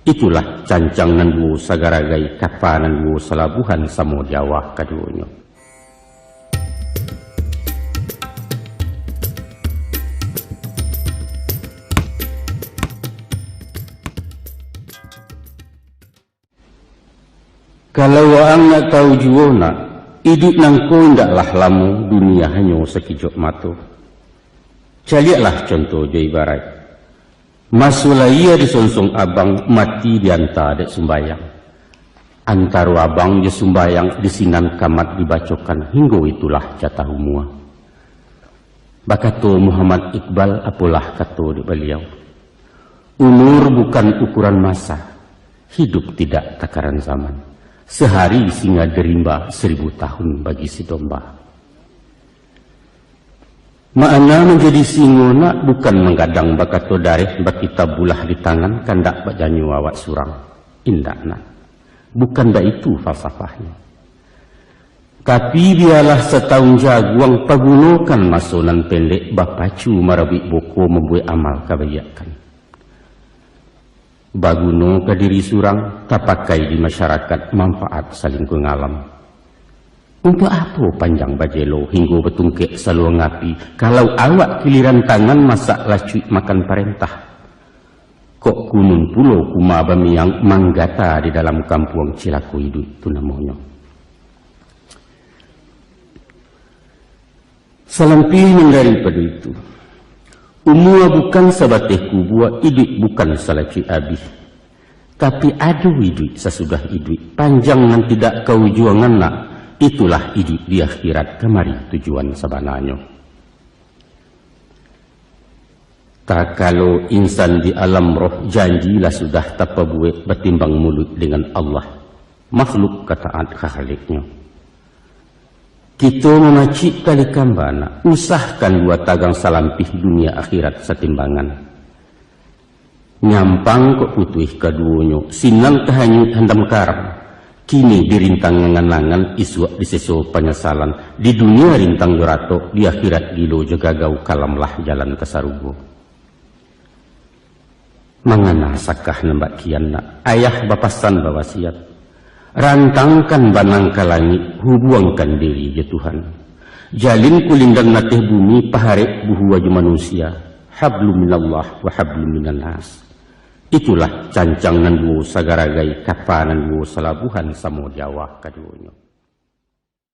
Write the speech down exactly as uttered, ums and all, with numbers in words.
Itulah cancang nan duo sagaragai, kapa nan duo salabuhan, samo di awah kaduonyo. Kalau waang nak tahu juo nak, iduik nangko indaklah lamo, dunia hanyo sakijok mato. Caliaklah conto jo ibaraik. Maso lahia disonsong abang, mati dianta dek sumbayang. Antaro abang jo sumbayang, di sinan kamat dibacokan, hinggo itulah jatah umua. Bakato Muhammad Iqbal, apolah kato dek baliau, "Umur bukan ukuran masa, hidup tidak takaran zaman. Sehari singa di rimba, seribu tahun bagi si domba." Makna manjadi singo nak bukan manggadang bakato dareh, bakitabulah di tangan, kandak bajanyo awak surang. Indak nak. Bukan baitu falsafahnyo. Tapi bialah satahun jaguang, pagunokan maso nan pendek, bapacu marabuik buko, mambuek amal kabaiakkan. Baguno ka diri surang, tapakai di masyarakat, manfaat salingkuang alam. Untuak apo panjang bajelo, hinggo batungkek saluang api, kalau awak kiliran tangan, masak lacuik makan parentah? Kok kunun pulo kuma bamiang, manggata di dalam kampuang, cilako iduik tu namonyo. Salampih nan daripado itu, umua bukan sabateh kubua, iduik bukan salacuik abih. Tapi ado iduik sasudah iduik, panjang nan tidak kaujuangan nak, itulah iduik di akhirat, kamari tujuan sabananyo. Takalo insan di alam roh, janji lah sudah tapabuek, batimbang muluik dengan Allah, makhluk ka taat ka Khaliknyo. Kito mamacik tali kamba nak, usahkan dua tagang, salampih dunia akhirat satimbangan. Nyampang kok putuih kaduonyo, sinan tahanyuik handam karam. Kini dirintang angan-angan, isuak diseso panyasalan. Di dunia rintang jo ratok, di akhirat gilo jo gagau, kalamlah jalan ka sarugo. Mangana sakah nan bak kian nak, ayah bapasan bawasiat, rantangkan banang ka langik, hubuangkan diri jo Tuhan. Jalin kulindan ateh bumi, paharek buhua jo manusia, hablum minallah wa hablum minannas. Itulah cancang nan duo sagaragai, kapa nan duo salabuhan, samo di awah kaduonyo.